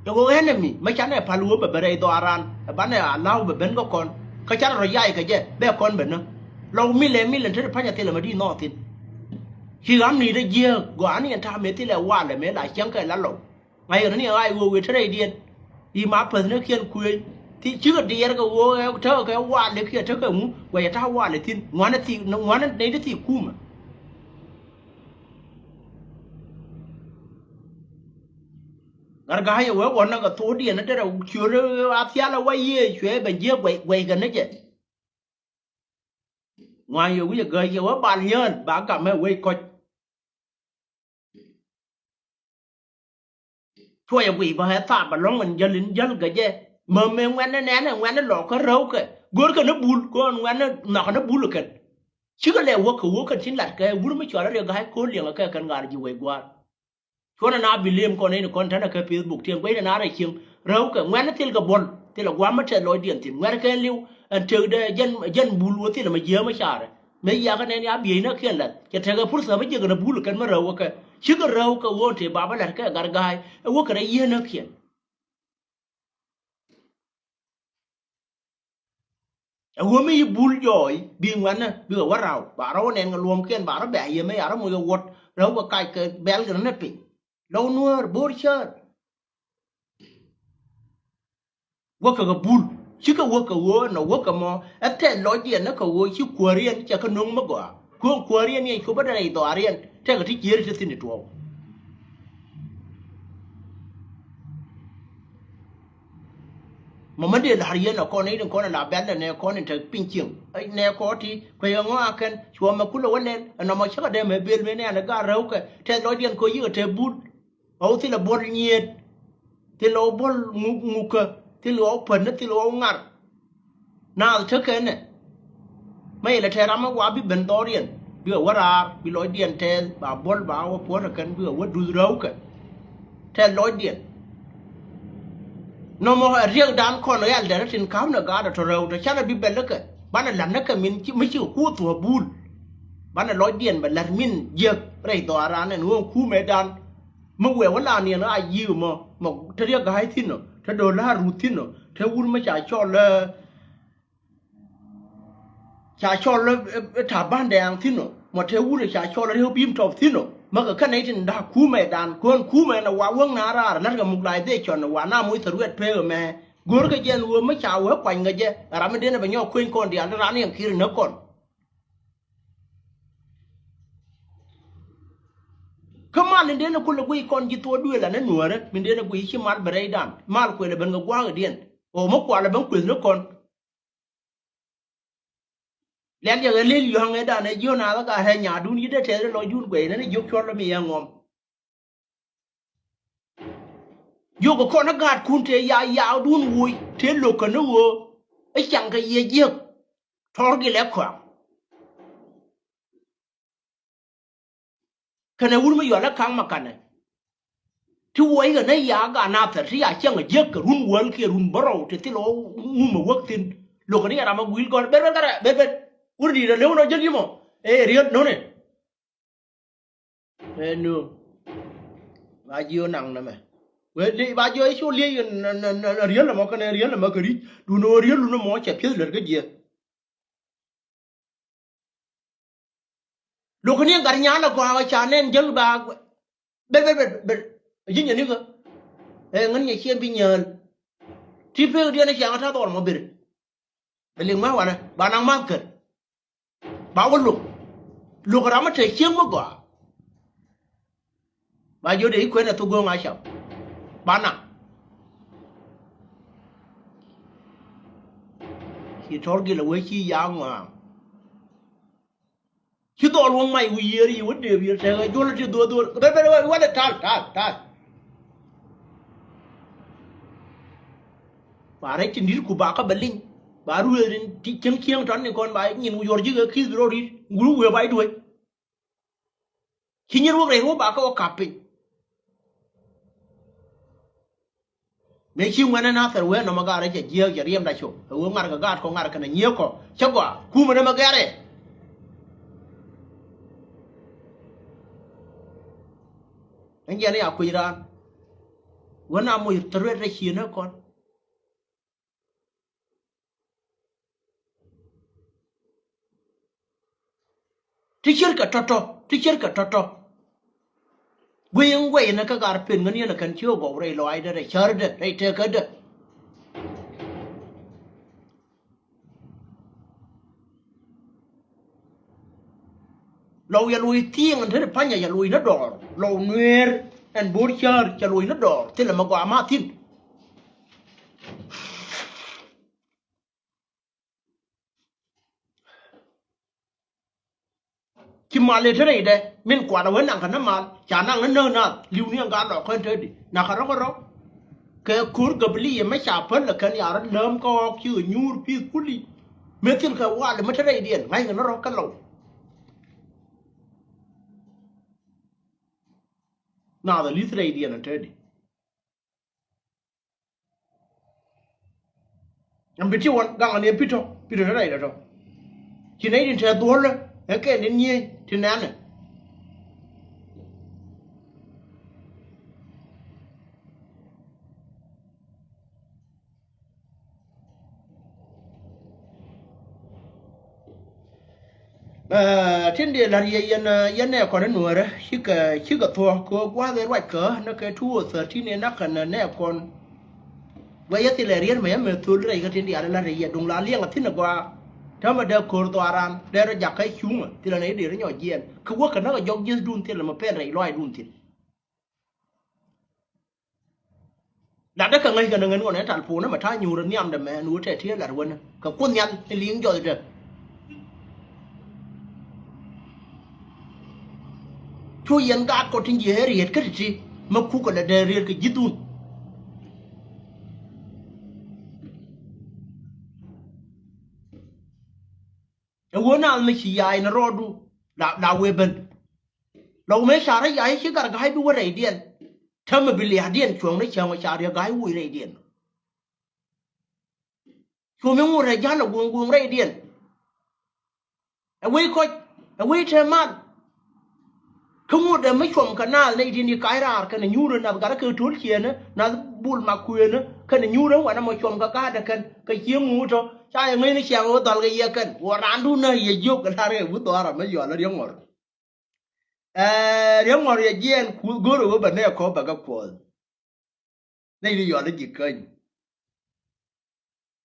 Ɛ ɣöö enemy mi canɛ pal ɣöö bɛ ben rɛy dhɔaaran ɛ banɛ a la̱w bɛ ben kä kɔn kä canɛ rɔ yay kɛ jɛ bɛ kɔn ben nä. Lɔw milɛ milɛ te ti pa̱nyɛ thilɛ mɛ di̱i̱t nhɔɔk thi̱n. Ci ɣam ni̱i̱t ɛ jiääk gɔaa ni ɛn ta̱a̱ mëë thilɛ walɛ mëë la cäŋ kɛ la lɔw. Ŋa̱c kɛ ni ɣaac ɣöö wëë te rɛydiɛn i̱ ma päth ni kiɛn kuëëny. Ti cikɛ diɛɛr kɛ ɣöö ɛ tekɛ kɛ wali kiɛ tekɛ ŋu guɛcɛ ta̱a̱ wali thi̱n ŋuanɛ thi ŋuanɛ nɛy ti thi kumɛ. Gat ga̱a̱c ɛ wee ɣɔn nɛ kɛ thokdiɛn ni derɛ ciöt a thial ɛ wä yiëë cuɛ ben jiɛ guɛc guɛc kɛ ni jɛ. Ŋuany yɛ wi̱c ɛ gäc yɛ wä bal nyään ba gamɛ wec kɔc. Cuɔyɛ guiy bä ɛ thaap ɛlɔ̱ŋ ɛn jäl in jäl gɛ jɛ. Mä mëë ŋuɛ̈tni nɛɛnɛ ŋuɛ̈tni lɔɔk kä räwkɛ. Görkɛ ni bul kɔn ŋuɛ̈tni nhɔakɛ ni bul kɛn. Cikɛ lɛ wäk kɛ wäk kɛn cin lat kɛ wur mi cɔal a riɛk ga̱a̱c ko̱r liɛŋɛ kɛ kɛn ŋaar ji̱ wec gua̱a̱r. Cuɔnɛ na bi lem kɔn in kɔn tɛnɛ kɛ Facebook tiɛn guecnɛ na rɛy cieŋ. Räwkɛ ŋuɛ̈tni thilkɛ buɔl thilɛ gua̱a̱m mi tɛth lɔcdiɛn thi̱n ŋuɛ̈tni kɛn li̱w. Ɛn tëkdɛ jɛn, jɛn bul wä thilɛ mɛ jiääm mi caarɛ. Mëë yakɛ nɛn ya bieyni kiɛn lath cɛ tekɛ purtha mi jiäkɛ ni bul kɛn mi räw kɛ. Cikɛ räw kɛ ɣöö tëë bapä la̱t kɛ gat ga̱a̱c ɛ wä kɛ rɛy yieenäkiɛn. Ɛ ɣöö mi yi bul jɔɔc bi ŋuɛ̈tni bikɛ wä raw ba rɔ wä nɛn kɛ luɔ̱mkiɛn ba rɔ bɛ a yiëë mëë ya rɔ moc kɛ wuɔ̱t räw kɛ kac kɛ bɛl kɛ rɔ nɛ piny. Lɔw nuäär bo̱o̱r cäär. Wäkɛ kɛ bul cikɛ wäkɛ ɣöö nɔ wäkɛ mɔ ɛ thɛl lɔcdiɛn ni kɛ ɣöö ci kuääriɛn cɛ kɛ no̱ŋ mi gɔaa. Kuäär kuääriɛn yɛn copä dee rɛy dhɔaariɛn tɛkɛ ti ciëëri ti thi̱n i̱ tuɔɔk. Mɔ män dee la̱r yɛn ɛ kɔn i̱ kɔn ɛ la bɛ̈l ɛ nɛ kɔn in te piny cieŋ ɛ nɛ kɔn ti kuec ɛ ŋɔak kɛn cuɔ mɛ kulɛ wä lɛl ɛ nɔmɔ cäkä dee mɛ bel mëë nɛɛn ɛ gaat räwkɛ tɛth lɔcdiɛn kɛ ɣöö yikɛ te bul. Ɣɔw thilɛ buɔl nyiet. Thilɛ ɣɔw buɔl ŋuk ŋukä. Thilɛ ɣɔw pätnä thilɛ ɣɔw ŋar. Naath tekɛ nɛ. Mɛ ilɛ tɛɛr ram mi wa bi ben dhɔriɛn bikɛ wä raar bi lɔcdiɛn tɛɛth ba buɔl ba wä puɔ̱t ɛ kɛn bikɛ wä duth räwkɛ. Tɛth lɔcdiɛn. Nɔmɔ ɛ riɛkdan kɔn ɣɛl dɛrɛ tin ka̱pnɛ gaat ɛ tɔ räw tɔ canɛ bi bɛl ikɛ banɛ la̱t näkɛ min mi cikɛ kuuth thuɔ̱ɔ̱ bul. Banɛ lɔcdiɛn bɛ la̱t min jiäk rɛy dhɔaaran ɛn ɣöö kumɛdan. Mi wëë wä la niɛn a yiëë mɔ mɔ te riɛk ga̱a̱c thi̱n ɔ te do̱r la̱a̱r ruth thi̱n ɔ te wur mi ca cɔl ɛ ca cɔl ɛ ta̱a̱ ba̱ndɛ aŋ thi̱n ɔ mɔ te wur ɛ ca cɔl ɛ riɛk bi̱i̱m tɔp thi̱n ɔ. Mäkɛ kɛn nɛy tin da̱a̱k kumɛdan kuäär kumɛ nɛ wa wäŋ na raar la̱tkɛ muk lac dhecɔn ɛ wa na moc thäruɛt pek ɛmɛ. Go̱o̱rkɛ jɛ ɛn ɣöö mi ca wee kuany kɛ jɛ, ram mi denɛ bɛ nyɔk kueny kɔn diaal ti ran yɛn ki̱i̱r ni kɔn. Kä mal ni denɛ kulɛ guic kɔn ji̱ thuɔɔk duëël anɛ nuäärä, mi denɛ guic ci mal bɛ rɛydan, mal kuëlɛ ben kɛ gua̱a̱k diɛn. Ɣöö mi kualɛ ben kuëth ni kɔn. Lial yɛ ɣä lel yɔ̱a̱ŋ ɛ danɛ jiön a ɣä gat rɛy nyaadun yi̱t ɛ tɛth rɛ lɔcdun guɛy nɛn ɛ jiök cuɔl mi yɛ ŋuɔm. Jiök ɛ kɔn ɛ gaatkun tëë ya yaawdun woc tëë lo̱k kɛn ɛ ɣöö ɛ caŋ kɛ yɛ jiäk. Tɔ̱r gilɛ kɔaŋ. Kɛnɛ wut mi yɔl ɛ ka̱ŋ ma kanɛ. Ti wuɔc kɛ nä ya Gat Nathɛr ti ya cäŋ a jiäk kɛ run wäl kiɛ run bärɔw ti thil ɣɔw ŋum a wäk thi̱n. Lo̱k kɛ ni ya ram a gui̱l gɔ̱r ber ber kärɛ ber ber. Wut di̱i̱t a lëw nɔ jäl yimɔ. Ɛ riet nöni. Ɛ nööŋ. Ba jiö naŋ nɛmɛ. Wee di ba jiö i̱ cu liec nɛ nɛ nɛ riel nɛmɔ kɛnɛ riel nɛmɔ kɛ ri̱c. Duundɛ ɣöö riel wun nɛmɔ cɛ pi̱eth luɛt kä jiɛ. Lo̱k ni gat nyal a gɔaa ca nɛn jäk ba. Ber ber ber ber. Ji̱ nyɛ nikä. Ɛ ŋän nyɛ ciɛ bi nyääl. Ti pek diɛn a ciaŋ a ta̱th ɣɔl mɔ ber. Ɛ liŋ ma wanɛ ba naŋ math kɛn. Ba wä lo̱k. Lo̱k ram a te cieŋ mi gɔaa. Ba jiö dee i̱ kuɛn ɛ thok go̱o̱ŋ a cam. Ba naŋ. Ci tɔr gil a wee ci ya ŋɔaŋ. Ci dhɔl wä mac wi̱i̱ yiër yi wä dëëp yiër tɛk ɛ juɔl ti dhuɔth dhuɔth. Ber ber wer wer tal tal tal. Ba rɛc ti ni̱t ku ba kä bɛ liŋ. Ba ruëëth in ti cieŋ cieŋ tɔn ni kɔn ba nyin ku yuɔr ji̱ kɛ ki̱th bi rɔ ri̱t. Ŋuru wëë ba i̱ duec. Ci nyin wä rɛy ruɔ̱ ba kä wä kap piny. Mëë ci ŋuɛ̈nɛ Nathɛr wee nɔmɔ gaat rɛc cɛ jiääk cɛ riɛmda cop. Ɛ wee ŋa̱rkɛ gaat kɔ ŋa̱rkɛ kɛnɛ nyiëëk kɔ. Cä gɔaa kumɛ nɛmɛ gɛ̈rɛ. Ɛn jiɛn i̱ a kui̱c raan. Wee na moc thɛr ruet rɛc ciënä kɔn. Ti cier kɛ tɔ̱tɔ̱, ti cier kɛ tɔ̱tɔ̱. Guiy in guɛy ni kä gar pen ŋän yɛn kɛn ci ɣä gɔw rɛy lɔaacdä rɛy cärdä rɛy tëkädä. Lɔw yɛ loc thiëëŋ ɛn te ri pa̱nyɛ yɛ loc ni dɔɔr lɔw nueer ɛn bo̱o̱r cäär cɛ loc ni dɔɔr thilɛ mɛ gɔaa ma thi̱n. Ci mal i̱ te rɛydɛ min kualɛ wee naŋ kɛ ni mal ca naŋ ni näk naath li̱w ni ɛn gaa lɔk kɛn te di nakä rɔ̱ kɛ rɔ̱. Kɛ ko̱r gäbili yɛ mɛ ca päl ɛ kɛn ya̱r lääm kä ɣɔ̱k ci kɛ nyuur pi̱i̱th kuli. Mëë thil kɛ wal mɛ te rɛydiɛn ŋa̱ckɛ ni rɔ̱ kä lɔw. Naath ɛ li̱th rɛydiɛn ɛ te di. Ɛn bi ti wan gaŋ ani ɛ Pitɔ, Pitɔ te rɛy dɔ̱tɔ. Ci nɛy tin te dhuɔ̱lä ɛ kɛn in nyiey ti nɛnɛ. Ɛ, tin dee la̱r yɛ yɛn, ɛ, yɛn nɛ kɔn i̱ nuäärä cikɛ, cikɛ thuɔ̱k kɛ ɣöö gua̱a̱th ɛ ruac kä ni kɛ two o thirteen ɛ nak kɛn nɛ kɔn. Guɛ yɛ thilɛ riet mɛ yɛ mɛ thol rɛy kä tin diaal i̱ la̱r yɛ duŋ la liɛŋ a thi̱n ɛ gɔaa. Täämɛ dee ko̱r dhɔaaran dee rɔ jakä cuŋä thilɛ nɛ i̱ dee rɔ nyɔk jiɛɛn kɛ wä kɛ näk ɛ jɔk ji̱thdun thilɛ mɛ pɛn rɛy lɔaacdun thil. Latdä kɛ ŋäc kɛn ɛ ŋän ɣɔn ɛ tal puunä mɛ ta̱a̱ nyuurä nhiamdä mɛ ɛn ɣöö tɛ ti ɛ lat wänä kɛ Kuoth Nhial ɛ li̱i̱ŋ jɔthdä. Cu yɛn gaat kɔ tin jiɛ ɛ riet kä ti̱ti̱ mɛ kukɛ lɛ dee riet kɛ ji̱thdun. Ɛ ɣöö naath mi ci ya̱a̱c ni rɔɔdu la, la wee ben. Lɔk mëë ca rɔ ya̱a̱c ci gat ga̱a̱c bi wä rɛydiɛn. Täämɛ bi lia̱a̱diɛn cuɔ̱ŋ ni cäŋ ca riɛ ga̱a̱c woc rɛydiɛn. Cuɔ̱mi ŋot rɛy ja̱l ɛ guɔ̱ŋ guɔ̱ŋ rɛydiɛn. Ɛ wec kɔc, ɛ wec te mal. Kä ŋot ɛ mi cuɔm kɛ naath nɛy tin i̱ kac raar kɛnɛ nyuurä nath gat ɛ kɛ to̱l ciëënä nath bul mak kuëënä kɛnɛ nyuurä wanɛ mɔ cuɔm kɛ ga̱a̱dɛ kɛn kɛ cieŋ ŋuut tɔ ca yɛ ŋäcni ciaŋ ɣöö dhal kɛ yɛ kɛn wä raandu nä yɛ jiök kɛ la̱r kɛ wi̱c dhɔaar amɛ yɔal ɛ riäŋ ŋɔr. Ɛ riäŋ ŋɔr yɛ jiɛɛn ku go̱o̱rä ɣöö bɛ nɛɛkɔ bɛ kɛ kuɔth. Nɛy ni yɔal i̱ ji̱ käny.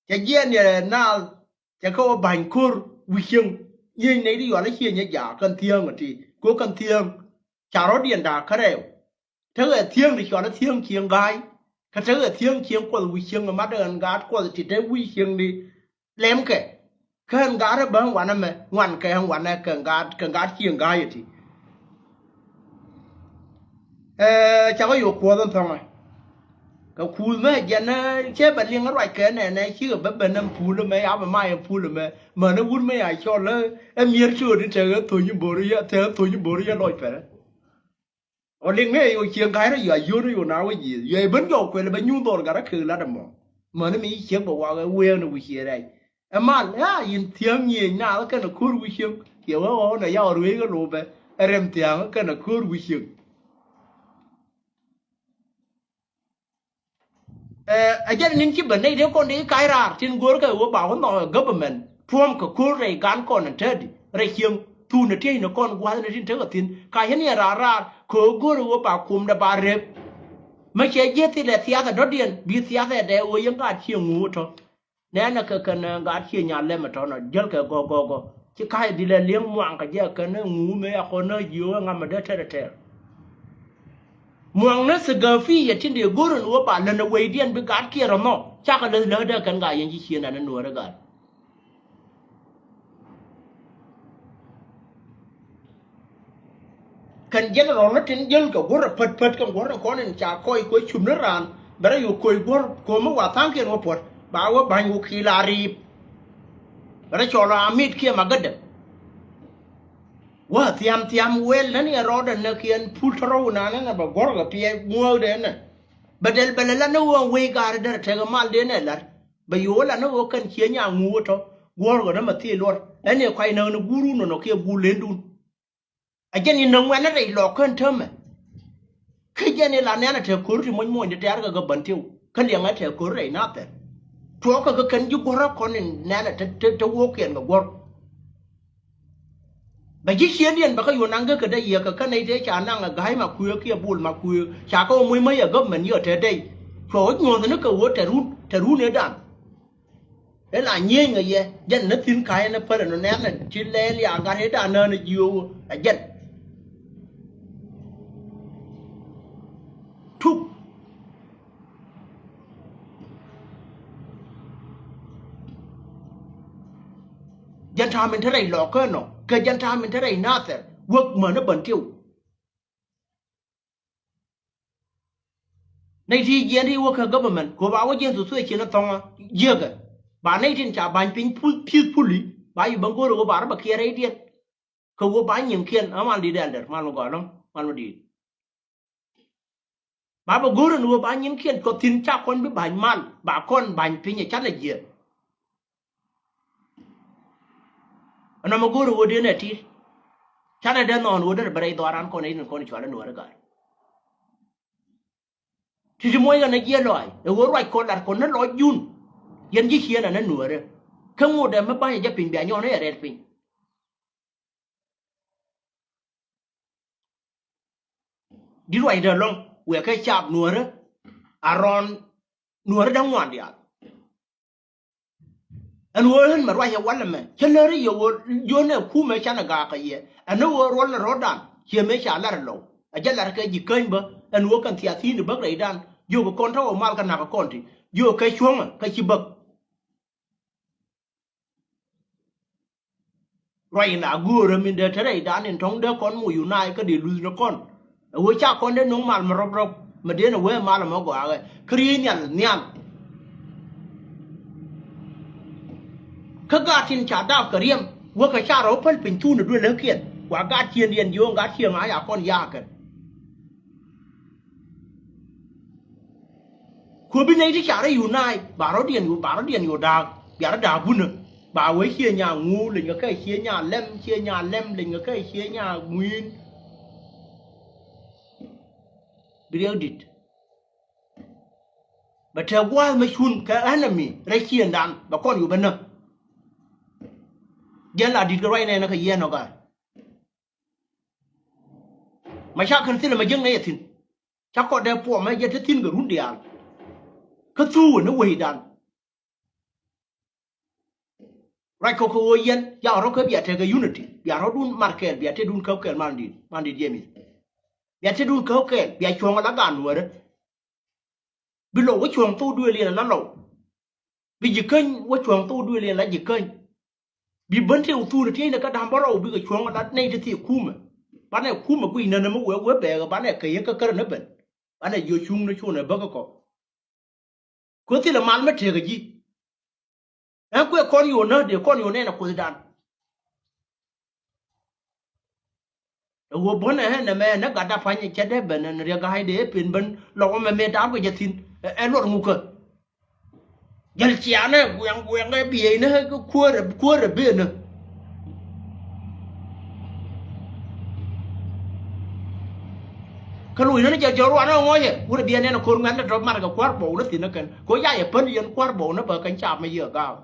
Cɛ jiɛɛn yɛ naath, cɛ kɛ wä ba̱ny ko̱r wi̱c cieŋ. Nyieny nɛy ti yual a ciëny ɛ jaak kɛn thiäŋ ɛ ti. Kɛ wä kɛn thiäŋ. Ca rɔ̱diɛn da̱a̱k kä rɛw. Tekɛ thiäŋ ti cɔal a thiäŋ cieŋ ga̱a̱c. Kä tekɛ thiäŋ cieŋ kuɔth wi̱c cieŋ ɛ mat ɛ ɣän gaat kuɔth ti te wi̱c cieŋ di lɛmkɛ. Kä ɣän gaat ɛ bä ŋuan ɛmɛ, ŋuan kɛ ŋuan ɛ kɛ gaat, kɛ gaat cieŋ ga̱a̱c ɛ ti. Ɛ, cakɔ yo̱o̱k kuɔth ɛn thɔŋɛ. Kɛ kuuth mɛ jɛn ɛ cɛ bɛ liŋ ɛ ruac kɛ nɛnɛ cikɛ bä ben ɛn pul ɛmɛ, ya bɛ may ɛn pul ɛmɛ. Män ɛ wut mɛ ya cɔl ɛ, ɛ mier ci ɣöö ni tekɛ thony bo̱r yɛ, tekɛ thony bo̱r yɛ lɔc pɛrɛ. Ɔ liŋ ni ɛ yo̱o̱k cieŋ ga̱a̱c rɔ yua yio̱o̱n ni yo̱o̱k na wä ji̱. Yua i̱ ben jɔw kuɛl bä nyuun dhɔl gat rɔ kek lat ɛmɔ. Mäni mi ci ciek bɛ wak ɛ wee ni wi̱c ciɛ rɛc. Ɛ mal, ya, yin thiäŋ nyiëëc naath kɛn ɛ ko̱r wi̱c cieŋ. Yɛ wee ɣɔw nɛ ya ɣɔr wee kɛ lopɛ. Ɛ rɛm thia̱a̱ŋ kɛn ɛ ko̱r wi̱c cieŋ. Ɛ, ɛ jɛn ni̱n ci ben nɛy dee kɔn dee ka̱c raar tin go̱o̱rkɛ ɣöö ba wä nhɔk ɛ government tuɔ̱ɔ̱m kɛ ko̱r rɛy gan kɔn ɛn täätdi rɛy cieŋ. Thun ɛ tiecni kɔn gua̱thni tin tekɛ thi̱n ka yɛn yɛn raar raar kɛ ɣöö go̱o̱rɛ ɣöö ba kumdɛ ba rep. Mä cɛ ji̱ thilɛ thiathɛ dɔ̱diɛn bi thiathɛ dee ɣöö yɛn gaat cieŋ ŋuut tɔ̱. Nɛnɛ kɛ kɛn, ɛ, gaat cie nya lɛm ɛ tɔnɔ jäl kɛ gɔ̱ gɔ̱ gɔ̱. Ci ka̱c dilɛ li̱eŋ muaŋ kɛ jɛ kɛn ɛ ŋuumɛ a kɔn ɛ jiö ɛ ŋamɛ dee tɛr ɛ tɛr. Muaŋ ni thigäfi yɛ tin dee go̱r ɛn ɣöö ba län ɛ wecdiɛn bi gaat kiɛ rɔ nhɔk. Cakɛ läth läth dee kɛn gaa yɛn ci cieen ɛn ɛ nuäär ɛ gat. Kɛn general ni tin jäl kɛ guɔ̱r ɛ pät pät kɛn guɔ̱r ni kɔn in ca kɔc kɛ cup ni raan bɛ rɔ yo̱o̱k koc guɔ̱r ko̱mi wa tha̱a̱ŋkiɛn wä puɔ̱t ba wä ba̱ny wä ki̱i̱l a riip. Bɛ rɔ cɔl a mit kiɛ ma gädɛ. Wä thiam thiam wɛl nani ɛ rɔɔdɛ nɛ kiɛn pul tɔrɔw nani nɛ bɛ guɔ̱r kɛ piɛ ŋuäkdɛ nɛ. Bɛ dɛl bɛ lɛ la ni wä wec gaari derɛ tekɛ mal dee nɛ lar. Bɛ yo̱o̱ la ni wä kɛn cie nya ŋuuk tɔ guɔ̱r kɛ nɛ mɛ thil luɔr ɛn ɛ kuay näk ni guur wun nɔnɔ kiɛ guur lendun. A jɛn in nä ŋuɛ̈nä rɛy lɔɔk kän täämɛ. Kä jɛn in la nɛ̈nä te ko̱r ti muɔ̱ny muɔ̱ny ti tɛ̈r kɛ kɛ bän tiw. Kä liɛŋä te ko̱r rɛy nathɛr. Tuɔɔkä kɛ kɛn ji̱ guɔ̱rä kɔn in nɛ̈nä te, te, te wokiɛn kɛ guɔ̱r. Bɛ ji̱ ciëndiɛn bɛ kä yuɔ̱n naŋ kä kɛ dee yiëkä kä nɛy tëë ca naŋ ɛ ga̱a̱c ma kuëë kiɛ bul ma kuëë. Ca kɛ wä muc mä yɛ gämɛn yɛ te dee. Cuɔ wä nyuɔ̱thni kɛ wä te run, te run ëëdan. Ëë la nyieenyɛ yɛ jɛn ni thi̱n ka̱a̱c ɛn ɛ päl ɛn ɔ nɛ̈n ɛn ci lɛɛl ya gat ëëdan nään ɛ jiööw ɛ jɛn. Tuk. Jɛn ta̱a̱ min te rɛy lɔɔk kä ɛnɔ kɛ jɛn ta̱a̱ min te rɛy nathɛr wäk män ɛ bän tiw. Nɛy ti jiɛn ti wä kä government kɛ ba wä jiɛn thothoe cin ɛ thɔŋä jiäkɛ ba nɛy tin ca ba̱ny piny peacefully ba yi bä go̱o̱rɛ wä ba rɔ bä kiɛɛr rɛydiɛn. Kɛ wä ba nyiŋkiɛn a mal di̱t ɛldɛr mal mi gɔaa lɔ̱ŋ mal mi di̱i̱t. Ba bä go̱o̱rɛ ni wä ba nyiŋkiɛn kɔ thi̱n ca kɔn bi ba̱ny mal ba kɔn ba̱ny piny ɛ canɛ jiɛɛn. Ɛn ɔmɔ go̱o̱rɛ wä dee nɛ ti̱i̱t. Canɛ dee nhɔn wä derɛ bɛ rɛy dhɔaaran kɔn ɛ in kɔn cualɛ nuäärä ga̱a̱r. Ti̱ti̱ muɔ̱c ɣän ɛ jiɛ lɔaac ɛ ɣöö ruac kɔn lat kɔn ni lɔc jun. Yɛn ji̱ cieen ɛ ni nuäärä kä ŋot ɛ mi ba̱nyɛ jɛ piny bia nyɔn ɛ rɛt piny. Di̱t ruacdä ɛlɔ̱ŋ wëë kɛ caap nuäärä. A rɔn nuäärä däŋ ŋuan diaal. Ɛn ɣöö ɣän mɛ ruac ɛ wal ɛmɛ cä lär i̱ yɛ ɣöö jiön ɛ kumɛ canɛ gaak ɛ yɛ ɛn ɣöö ruɔl ɛ rɔ̱dan ciɛ mëë ca lar ɛ lɔw. Ɛ jɛ lar kɛ ji̱ käny bä ɛn ɣöö kɛn thiathi̱n i̱ bäk rɛydan jiök ɛ kɔn tɔ̱ ɛ mal kä na̱k ɛ kɔn ti jiök kɛ cuɔ̱ŋɛ kä ci bäk. Ruac in a göörä min dee te rɛydan in tɔ̱ŋ dee kɔn moc unite kä dee luth ni kɔn. Ɛ ɣöö ca kɔn dee no̱ŋ mal mi rɔp rɔp mi dee ni wee mal ɛmɔ gɔaaɛ kä riey nhial nhial. Kä gaat tin ca dap kɛ riɛm wäkɛ ca rɔw päl piny thun ɛ duel läkiɛn wa gaat ciëndiɛn jiööŋ gaat cieŋ a ya kɔn yaakɛn. Kuɛ bi nɛy ti ca rɔ unite ba rɔ̱diɛn yu ba rɔ̱diɛn yu da̱a̱k bia rɔ da̱a̱k wunä. Ba wee cie nya ŋuuk leny kɛ kɛ cie nya lɛm cie nya lɛm leny kɛ kɛ cie nya ŋui̱i̱n. Bi riɛk di̱t bɛ te gua̱a̱th mɛ cun kɛ enemy rɛy ciëndan bɛ kɔn yu bɛ näk. Jɛn la di̱t kɛ ruac nɛn kɛ yɛn ɔ ga̱a̱r. Ma ca kän thilɛ ma jiäknɛ yɛ thi̱n. Ca kɔn dee puɔmɛ jɛ te thi̱n kɛ run diaal. Kä thuukɛ ni wecdan. Ruac kɔ kɛ ɣöö yɛn ya rɔ kä bia tekɛ unity, bia rɔdun mar kɛɛl, bia tedun käp kɛɛl man dit, man dit James. Bia tedun käp kɛɛl, bia cuɔ̱ŋ la gan Nuäärä. Bi Lɔw wä cuɔ̱ŋ thok duëël yɛn la Lɔw. Bi Ji̱käny wä cuɔ̱ŋ thok duëël yɛn la Ji̱käny. Bi ben tëë wä thurɛ tiecnɛ kä da̱ŋ bärɔw bikɛ cuɔ̱ŋ la nɛy ti thil kumɛ. Banɛ kumɛ guic nänä mi wee wee bɛɛkɛ banɛ kɛ yɛ kä kärä ni ben. Banɛ jiɔ cuŋ ni cuɔ̱ŋ ɛ bäkä kɔ. Kuɛ thilɛ mal mi tëëkä ji̱. Ɛn kuɛ kɔn yo̱o̱ näk dee kɔn yo̱o̱ nɛn ɛ Kuothdan. Ɛ ɣöö buɔ̱n ɛ ɣän ɛmɛ ɛ ni gatda pa̱ny cɛ dee ben ɛn riɛk ga̱a̱cdɛ ɛ pen ben Lɔw ɛmɛ mëë da̱a̱p kɛ jɛ thi̱n. Ɛ, ɛ luɔt ŋukä. Jäl ciaanɛ guɛŋ guɛŋ ɛ bieyni ɛ kuäärɛ kuäärɛ benä. Kä lo̱c nän jɛ jɔr ruan ɛ ŋɔcɛ wurɛ biɛ nɛn ɛ ko̱r ŋuɛ̈tni tɔ̱ markɛ kua̱r bɔw ni thi̱n ɛ kɛn kɛ ɣöö ya yɛ pän yɛn kua̱r bɔw ni bä kɛn caap mi yiëë ga̱a̱k.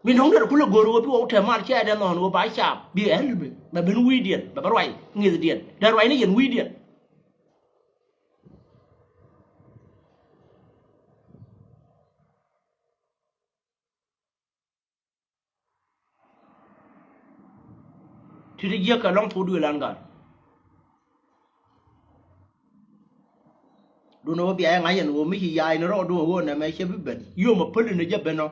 Min ɣɔ̱ŋ derɛ kulɛ go̱r ɣöö bi wä wä tɛm mal cɛ dee nhɔn ɣöö ba caap bi ɛl bi bɛ ben wi̱i̱diɛn bɛ bä ruac ŋi̱thdiɛn dee ruac ni yɛn wi̱i̱diɛn. Ti̱ti̱ jiäk kɛ lɔ̱ŋ thok duëël an gat. Duundɛ ɣöö bia yɛ ŋa̱c ɛn ɣöö mi ci ya̱a̱c ni rɔɔdun ɣöö nɛmɛ cɛ bi ben yio̱o̱m ɛ päli ni jɛ ben ɔ.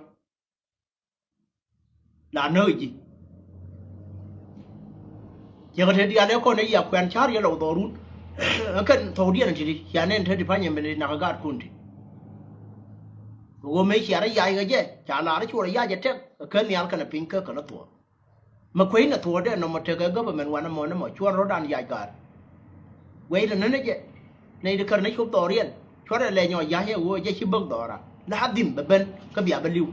La näk ji̱. Ciɛkɛ te diaal ɛ kɔn ɛ yia kuɛn ca̱r yɛ Lɔw dhɔrun. Ɛ kɛn thɔɔkdiɛn ti̱ti̱ cia nɛn te ti pa̱nyɛ min ti nak ɛ gaatkun ti. Kɛ ɣöö mëë cia rɔ yac kɛ jɛ ca laar cuɔr ɛ yac ɛ tɛk kɛ kän nhial kɛnɛ piny kä kɛnɛ thuɔɔk. Mɛ kuecnɛ thuɔɔkdɛ nɔmɔ tekɛ government wanɛ mɔ ni mɔ cuɔr rɔ̱dan yac gaar. Guɛcdɛ nänä jɛ nɛy ti kär ni cop dhɔriɛn cuɔrɛ lɛ nyɔk ya̱c ɛ ɣöö jɛ ci bäk dhɔra la dhim bɛ ben kä bia bä li̱w.